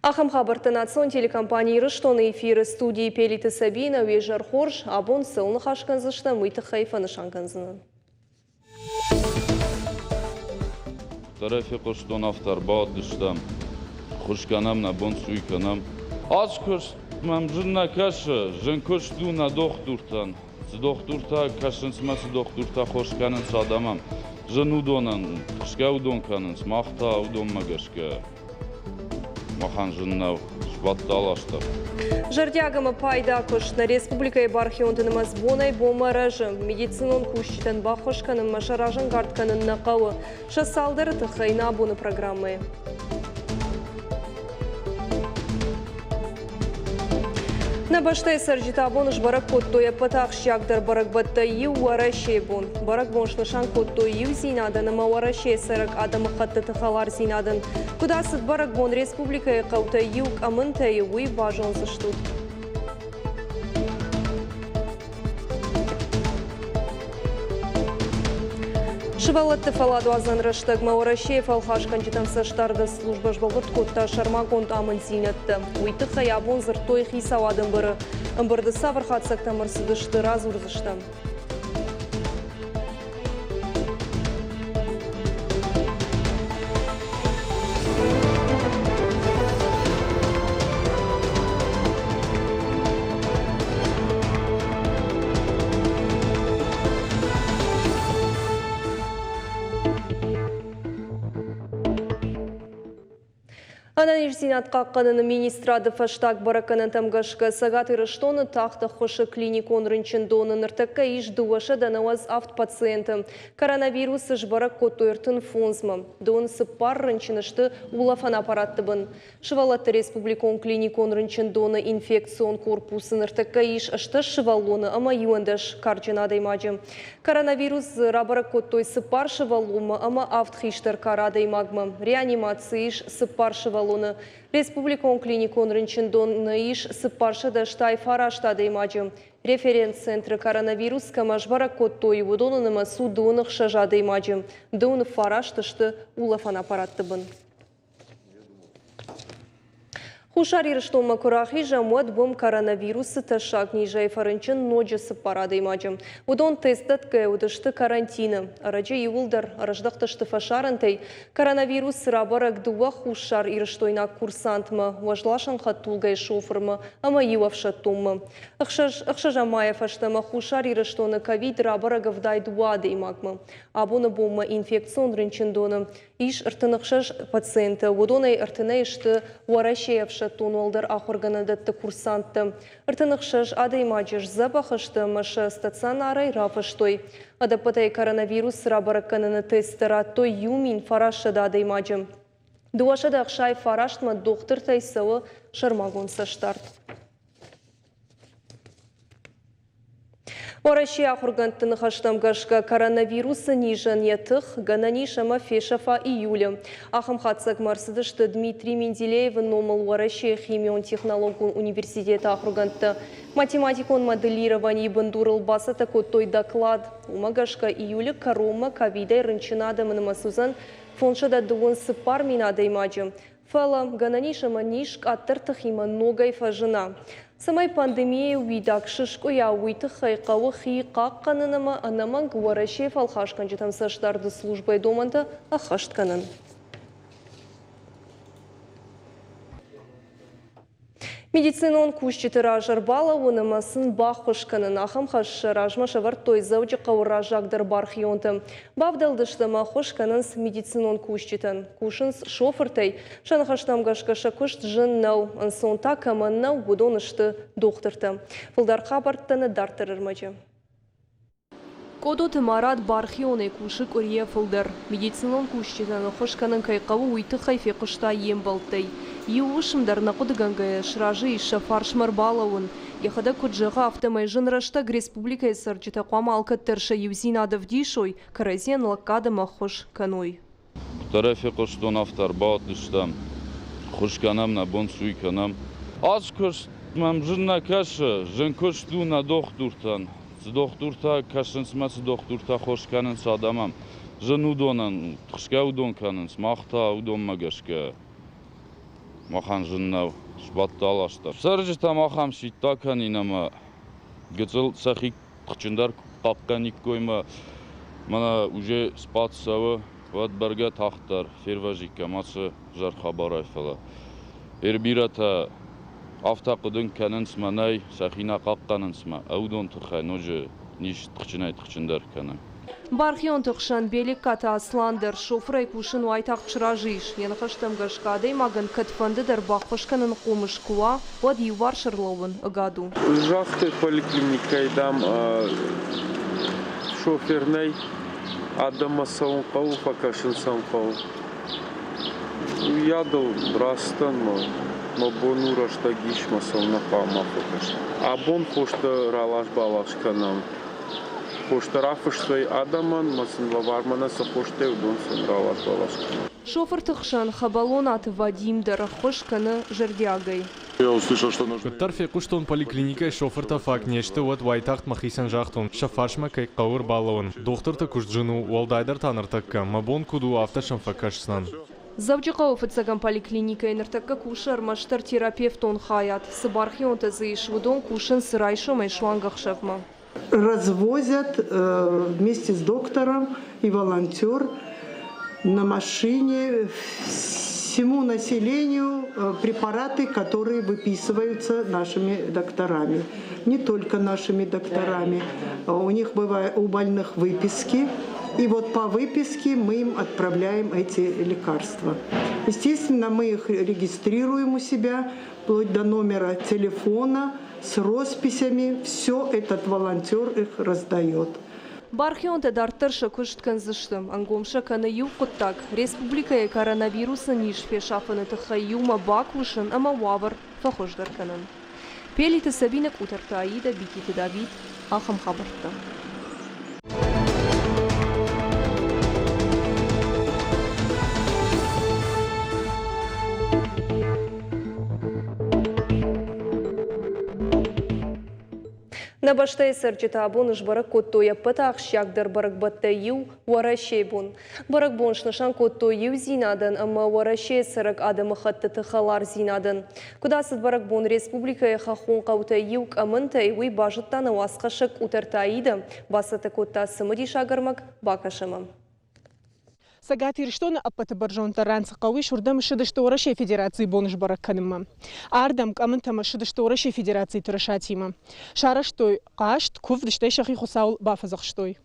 Ахӕм хабӕрттӕ национ телекомпани Ирыстоны эфиры студийы Пелиты Сабинӕ уе зӕр хорз. Абон цӕуыл ныхас кӕндзыстӕм, уый тыххӕй фӕнысан кӕндзынӕн. Куыддӕр фехъуыстон, афтӕ ӕрбадтыстӕм. Хус кӕнӕм, нӕ бон суй кӕнӕм. Ацы куыст мӕм зын нӕ кӕсы. Зын куыст у нӕ дохтыртӕн. Цы дохтыртӕ кӕсынц мӕ цы дохтыртӕ хос кӕнынц адӕмӕн, зын уыдонӕн, тыхсгӕ уыдон кӕнынц, мах та уыдонмӕ гӕсгӕ махӕн зын нӕу, сбадт аласта. Зӕрдиаг ӕмӕ пайда куыст нӕ республикӕйы бархионты нымӕц бонӕй-бонмӕ рӕзы. Медицинон кусджытӕн баххуыс кӕнынмӕ сӕ разӕнгард кӕнын нӕ хъӕуы. Сӕ цалдӕры тыххӕй нӕ абоны программӕйы. Нӕ бӕстӕйы цӕрджытӕ абон сбӕрӕг кодтой ӕппӕты ахсджиагдӕр бӕрӕгбӕттӕй иу Уӕрӕсейы бон. Бӕрӕгбон снысан кодтой иудзинадӕн ӕмӕ Уӕрӕсейы цӕрӕг адӕмыхӕттыты хӕлардзинадӕн. Куыд ацыд бӕрӕгбон республикӕйы хъӕутӕй иу Къӕмынтӕй, уый базондзыстут. Сывӕллӕтты фӕлладуадзӕн рӕстӕгмӕ Уӕрӕсейы фӕлхасгӕнджытӕн цӕстдарды службӕ сбӕлвырд кодта сӕрмагонд амынддзинӕдтӕ. Уый тыххӕй абон дзырдтой хицауады ӕмбыры. Ӕмбырды цавӕр хатдзӕгтӕм ӕрцыдысты, радзурдзыстӕм. Ӕнӕниздзинад хъахъхъӕныны министрады фӕстаг бӕрӕггӕнӕнтӕм гӕсгӕ Цӕгат Ирыстоны тагъд ӕххуысы клиникон рынчындоны ныртӕккӕ ис 297 пациенты. Коронавирус сбӕрӕг кодтой 35-мӕ. Дон цыппар рынчын сты улӕфӕн аппаратты бын. Сывӕллӕтты республикон клиникон рынчындоны инфекцион корпусы ныртӕккӕ ис 18 сывӕллоны ӕмӕ 11 карджын адӕймаджы. Коронавирус дзы рабӕрӕг кодтой цыппар сывӕллонмӕ ӕмӕ авд хистӕр кары адӕймагмӕ. Реанимацийы ис цыппар сывӕллоны. Республикон клиникон рынчындоны ис 489 адӕймаджы. Референц-центры коронавирус кӕмӕ сбӕрӕг кодтой, уыдоны нымӕц у 26 адӕймаджы. Дыууын фараст сты улӕфӕн аппаратты бын. Хуссар Ирыстонмӕ куы рахизӕм, уӕд уым коронавирусы тӕссаг низӕй фӕрынчын ноджы цыппар адӕймаджы. Уыдон тест дӕтгӕйӕ уыдысты карантины. Ӕрӕджы иууылдӕр ӕрӕздӕхтысты фӕсарӕнтӕй. Коронавирус рабӕрӕг дыууӕ хуссар ирыстойнаг курсантмӕ, уӕзласӕн хӕдтулгӕйы шофырмӕ ӕмӕ иу ӕфсӕддонмӕ. Ӕхсӕзӕм майӕ фӕстӕмӕ Хуссар Ирыстоны ковид рабӕрӕг 72 адӕймагмӕ. Абоны бонмӕ инфекцион рынчындоны Ис 36 пациенты, уыдонӕй ӕртынӕй сты Уӕрӕсейы ӕфсӕддон уӕлдӕр ахуыргӕнӕндӕтты курсанттӕ. 36 адӕймаджы сдзӕбӕх сты ӕмӕ сӕ стационарӕй рафыстой. Ӕдӕппӕтӕй коронавирус рабӕрӕг кӕныны тесттӕ радтой 1900 адӕймаджы. 269-мӕ дохтыртӕй цӕуы сӕрмагонд цӕстдард. Уӕрӕсейы ахуыргӕндты ныхӕстӕм гӕсгӕ, коронавирусы низӕн йӕ тых, гӕнӕн ис ӕмӕ фесӕфа июлы. Ахӕм хатдзӕгмӕ ӕрцыдысты Дмитрий Менделеевы номыл Уӕрӕсейы химион-технологон университеты ахуыргӕндтӕ. Математикон моделированийы бындурыл бацӕттӕ кодтой доклад. Уымӕ гӕсгӕ июлы кӕронмӕ ковидӕй рынчын адӕмы нымӕц уыдзӕн 524 мин адӕймаджы. Фӕлӕ, гӕнӕн ис ӕмӕ низ къаддӕр тыхимӕ ногӕй фӕзына. Цӕмӕй пандемийӕйы уидаг сыскъуыйа, уый тыххӕй хъӕуы хи хъахъхъӕнын ӕмӕ ӕнӕмӕнг Уӕрӕсейы фӕлхасгӕнджытӕм цӕстдарды службӕйы домӕнтӕ ӕххӕст кӕнын. Медицинон кусджыты раз ӕрбалӕууын ӕмӕ сын баххуыс кӕнын ахӕм хӕс сӕ размӕ сӕвӕрдтой Дзӕуджыхъӕуы раззагдӕр бархионтӕ. Бавдӕлдысты ӕмӕ ӕххуыс кӕнынц медицинон кусджытӕн. Кусынц шофыртӕй. Сӕ ныхӕстӕм гӕсгӕ сӕ куыст зын нӕу. Ӕнцон та кӕмӕн нӕу, уыдон сты дохтыртӕ. Фылдӕр хабӕрттӕ нӕ дарддӕр ӕрмӕджы. Къодоты Марат бархионӕй кусы къуырийӕ фылдӕр. Медицинон кусджытӕн ӕххуыс кӕнын кӕй хъӕуы, уый тыххӕй фехъуыста йе мбӕлттӕй. Иу уысм дӕр нӕ хъуыдыгӕнгӕйӕ сразы ис сӕ фарсмӕ ӕрбалӕууын. Йӕхӕдӕг куыд зӕгъы, афтӕмӕй зын рӕстӕг республикӕйы цӕрджытӕ хъуамӕ алкӕддӕр сӕ иудзинад ӕвдисой, кӕрӕдзийӕн лӕггад ӕмӕ ӕххуыс кӕной. Куыддӕр ӕй фехъуыстон, афтӕ ӕрбадтыстӕм, хус кӕнӕм, нӕ бон суй кӕнӕм. Ацы куыст мӕм зын нӕ кӕсы, зын куыст у нӕ дохтыртӕн. Цы дохтыртӕ кӕсынц мӕ цы дохтыртӕ хос кӕнынц адӕмӕн, зын уыдонӕн, тыхсгӕ уыдон кӕнынц, мах та уыдонмӕ гӕсгӕ. Махӕн зын нӕу, сбадт аласта. Цӕрджытӕм ахӕм сидт акӕнин ӕмӕ гыццыл сӕхи тыхджындӕр куы хъахъхъӕниккой мӕ мӕнӕ уже спад цӕуы, уӕд бӕргӕ тагъддӕр фервӕзиккам ацы зӕр хабарӕй, фӕлӕ бирӕтӕ афтӕ хъуыды кӕнынц мӕнӕй, сӕхи нӕ хъахъхъӕнынц мӕ уыдон тыххӕй ноджы низ тыхджынӕй-тыхджындӕр кӕны. Бархионты хсӕн Белеккаты Аслан дӕр шофырӕй кусын уайтагъд сразы ис. Йӕ ныхӕстӕм гӕсгӕ адӕймагӕн кӕдфӕнды дӕр баххуыс кӕнын хъомыс куы уа, уӕд иуварс ӕрлӕууын ӕгад у. Загътой поликлиникӕйы, дам, шофер нӕй, адӕммӕ цӕуын хъӕуы, фӕкӕсын сӕм хъӕуы. Уыйадыл рацыдтӕн мӕ мӕ бон у рӕстӕг ис мӕ цӕуылнӕ хъуамӕ фӕкӕсон. Абон хостӕ ралас-балас кӕнӕм. Хостӕ рафыстой адӕмӕн мӕ сын лӕвар мӕнӕ цы хостӕ, уыдон сын ралас-балас кӕнӕм. Шофырты хсӕн Хӕбӕлонаты Вадим дӕр ӕххуыс кӕны зӕрдиагӕй. Куыддӕр фехъуыстон, поликлиникӕйы шофыртӕ фаг не сты, уӕд уайтагъд мӕхицӕн загътон, сӕ фарсмӕ кӕй хъӕуы ӕрбалӕууын. Дохтырты куыст зын у, уӕлдайдӕр та ныртӕккӕ. Мӕ бон куыд у, афтӕ сӕм фӕкӕсдзынӕн. Дзӕуджыхъӕуы фыццӕгӕм поликлиникӕйы ныртӕккӕ кусы ӕрмӕстдӕр терапевтон хайад. Цы бархионтӕ дзы ис, уыдон кусынц райсомӕй суанг ӕхсӕвмӕ. Развозят вместе с доктором и волонтер на машине всему населению препараты, которые выписываются нашими докторами. Не только нашими докторами. У них бывают у больных выписки. И вот по выписке мы им отправляем эти лекарства. Естественно, мы их регистрируем у себя, вплоть до номера телефона, с росписями. Все этот волонтер их раздает. Бархионтӕ дарддӕр сӕ куыст кӕндзысты. Ӕнгом сӕ кӕны иу хъуыддаг – республикӕйы коронавирусы низ фесафыны тыххӕй иумӕ бакусын ӕмӕ уавӕр фӕхуыздӕр кӕнын. Пелиты Сабинӕ, Къутӕрты Аидӕ, Бититы Давид. Ахӕм хабӕрттӕ. Нӕ бӕстӕйы цӕрджытӕ абон сбӕрӕг кодтой ӕппӕты ахсджиагдӕр бӕрӕгбӕттӕй иу – Уӕрӕсейы бон. Бӕрӕгбон снысан кодтой иудзинадӕн ӕмӕ Уӕрӕсейы цӕрӕг адӕмыхӕттыты хӕлардзинадӕн. Куыд ацыд бӕрӕгбон республикӕйы хӕххон хъӕутӕй иу Къӕмынтӕй, уый базыдта нӕ уацхӕссӕг Къутӕрты Аидӕ. Бацӕттӕ кодта цымыдисаг ӕрмӕг, бакӕсӕм ӕм. Цӕгат Ирыстоны ӕппӕты бӕрзонддӕр ран цы хъӕу ис, уырдӕм ссыдысты Уӕрӕсейы Федерацийы бон сбӕрӕг кӕнынмӕ. Ардӕм Къӕмынтӕм ссыдысты Уӕрӕсейы Федерацийы тырысатимӕ. Сарӕзтой хъазт, куывд, стӕй сӕхи Хуыцауыл бафӕдзӕхстой.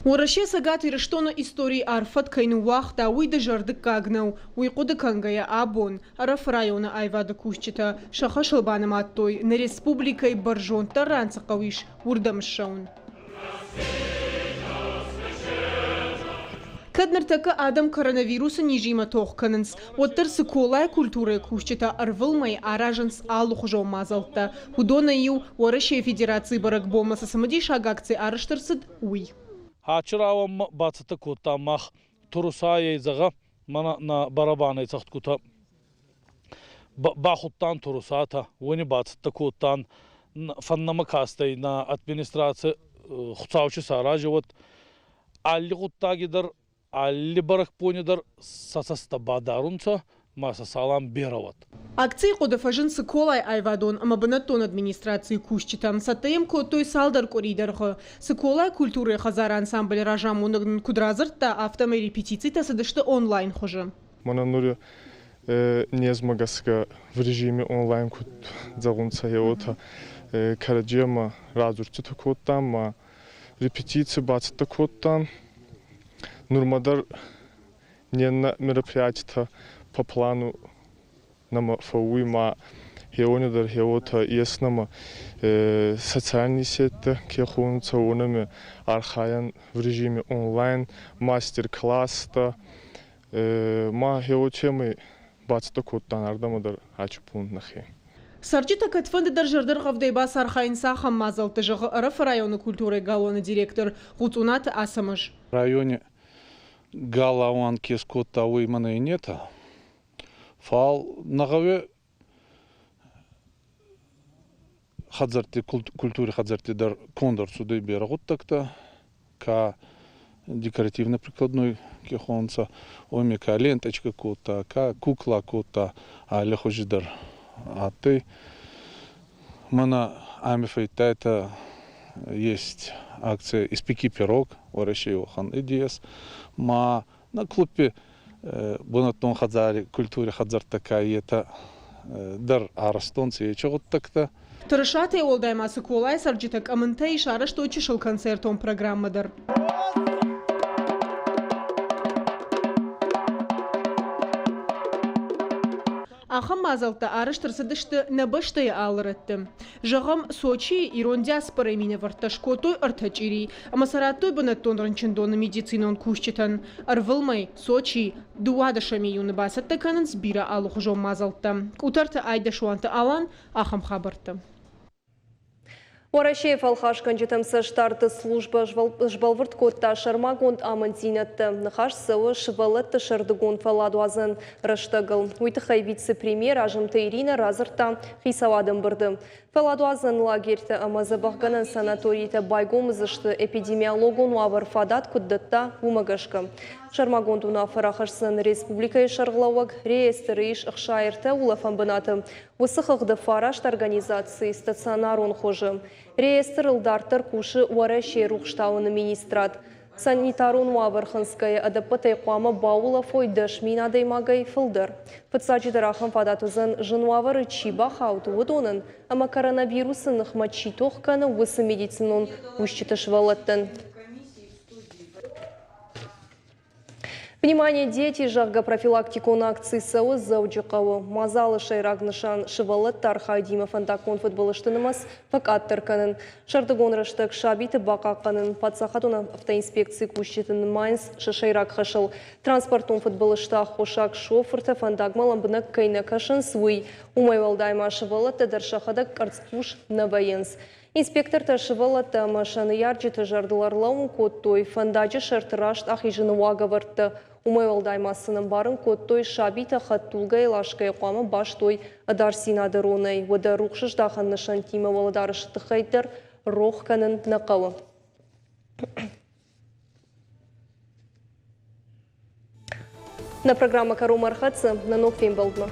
Уӕрӕсе Цӕгат Ирыстоны историйы арф фӕд кӕй ныууагъта, уый дызӕрдыггаг нӕу. Уый хъуыды кӕнгӕйӕ абон Ӕрӕфы районы аивады кусджытӕ сӕ хӕсыл банымадтой, нӕ республикӕйы бӕрзонддӕр ран цы хъӕу ис, уырдӕм ссӕуын. Кӕд ныртӕккӕ адӕм коронавирусы низимӕ тох кӕнынц, уӕддӕр Цыколайы культурӕйы кусджытӕ ӕрвылмӕй аразынц алыхуызон мадзӕлттӕ. Уыдонӕй иу Уӕрӕсейы Федерацийы бӕрӕгбонмӕ цы цымыдисаг акци арӕзт ӕрцыд, уый. Ачырауӕн бацӕттӕ кодтам мах Турусайӕй зӕгъӕ, мӕнӕ нӕ барабанӕй цӕгъдгутӕ бахудтан турусатӕ, уони бацӕттӕ кодтан, фӕннӕмӕ кастӕй нӕ администраци Хуцаучи саразӕуӕд. Алли гъуддаги дӕр, алли бӕрӕгбони дӕр сӕ цӕстӕ бадарунцӕ ма сӕ салам берӕ уӕд. Акцийы хъуыды фӕзынд Цыколайы аивадон ӕмӕ бынӕттон администрацийы кусджытӕм. Цӕттӕ йӕм кодтой цалдӕр къуырийы дӕргъы. Цыколайы культурӕйы хӕдзары ансамблы разамонӕг нын куыд радзырдта, афтӕмӕй репетицитӕ цыдысты онлайн хуызы. Мӕнӕн нури незмӕ гӕсгӕ в режиме онлайн куд зӕгъунцӕ, уотӕ кӕрӕдземӕ радзурдтитӕ кодтам ма репетици бацӕттӕ кодтан. Нурмӕ дӕр не ннӕ мероприятитӕ по плану нӕмӕ фӕууй ма хеуони дӕр хеуотӕ ес нӕмӕ социальный сеттӕ ке хонунцӕ, уонӕми архайӕн в режиме онлайн, мастер-класстӕ ма хеуотемӕй бацӕттӕ кодтан ардӕмӕ дӕр ачупун нӕхе. Цӕрджытӕ кӕдфӕнды дӕр зӕрдӕргъӕвдӕй бацархайынц ахӕм мадзӕлтты, зӕгъы Ӕрӕфы районы культурӕйы галуаны директор Гъуцъунаты Ацӕмӕз. Райони галауан ке скодта, уой мӕнӕй нетӕ. Фал нӕ гъӕуи хӕдзӕртти, культури хӕдзӕртти дӕр конд ӕрцудӕй берӕ гъуддӕгтӕ, ка Декоративно-прикладной ке хонунцӕ, уоми ка ленточкӕ кодта, ка кукла кодта, аллихузи дӕр адтӕй. Мӕнӕ ами фӕййидтайтӕ есть акция «Испеки пирог», Уӕрӕсей уӕхӕн идея Ма нӕ клубби бунӕттон хӕдзари, культури хӕдзӕрттӕ ка етӕ дӕр арӕзтонцӕ ечи гъуддӕгтӕ. Тырысатӕй уӕлдай ма Цыколайы цӕрджытӕ Къӕмынтӕй сарӕзтой чысыл концертон программӕ дӕр. Ахӕм мадзӕлттӕ арӕзт ӕрцыдысты нӕ бӕстӕйы алы рӕтты. Зӕгъӕм, Сочийы ирон диаспорӕйы минӕвӕрттӕ скодтой ӕртӕ чъири ӕмӕ сӕ радтой бынӕттон рынчындоны медицинон кусджытӕн. Ӕрвылмӕй Сочийы 12 июны бацӕттӕ кӕнынц бирӕ алыхуызон мадзӕлттӕ. Къутӕрты Айдӕсуанты Алан ахӕм хабӕрттӕ. Уӕрӕсейы фӕлхасгӕнджытӕм цӕстдарды службӕ сбӕлвырд кодта сӕрмагонд амынддзинӕдтӕ. Ныхас цӕуы сывӕллӕтты сӕрдыгон фӕлладуадзӕн рӕстӕгыл. Уый тыххӕй вице-премьер Азымты Иринӕ радзырдта хицауады ӕмбырды. Фӕлладуадзӕн лагерьтӕ ӕмӕ дзӕбӕхгӕнӕн санаторитӕ байгом уыдзысты эпидемиологон уавӕр фадат куыд дӕтта, уымӕ гӕсгӕ. Сӕрмагонд уынаффӕ рахӕсдзӕн республикӕйы сӕргълӕууӕг. Реестры ис 63 улӕфӕн бынаты. Уыцы хыгъды фараст организацийы стационарон хуызы. Реестрыл дарддӕр кусы Уӕрӕсейы рухстауыны министрад. Санитарон уавӕр хынцгӕйӕ ӕдӕппӕтӕй хъуамӕ баулӕфой 10 000 адӕймагӕй фылдӕр. Фыццаджыдӕр ахӕм фадат уыдзӕн, зын уавӕры чи бахауд, уыдонӕн ӕмӕ коронавирусы ныхмӕ чи тох кӕны, уыцы медицинон кусджыты сывӕллӕттӕн. Внимание, дети, зӕгъгӕ, профилактикон акци цӕуы Дзӕуджыхъӕуы. Мадзалы сӕйраг нысан сывӕллӕтты архайдимӕ фӕндаггон фыдбылызты нымӕц фӕкъаддӕр кӕнын. Сӕрдыгон рӕстӕг сабиты бахъахъхъӕнын паддзахадон автоинспекцийы кусджыты нымайынц сӕ сӕйраг хӕсыл. Транспортон фыдбылызты аххосаг шофыртӕ фӕндагмӕ лӕмбынӕг кӕй нӕ кӕсынц, уый. Уымӕй уӕлдай ма сывӕллӕттӕ дӕр сӕхӕдӕг къӕрцхъус нӕ вӕййынц. Инспектортӕ сывӕллӕттӕ ӕмӕ сӕ ныййарджыты зӕрдыл ӕрлӕууын кодтой фӕндаджы сӕрты раст ахизыны уагӕвӕрдтӕ. Уымӕй уӕлдай ма сын ӕмбарын кодтой, сабитӕ хӕдтулгӕйы ласгӕйӕ хъуамӕ бастой ӕдасдзинады ронӕй, уӕдӕ рухсыздахӕн нысӕнттимӕ уӕлӕдарӕсы тыххӕй дӕр рох кӕнын нӕ хъӕуы. Нӕ программӕ кӕронмӕ ӕрхӕццӕ нӕ ног фембӕлдмӕ.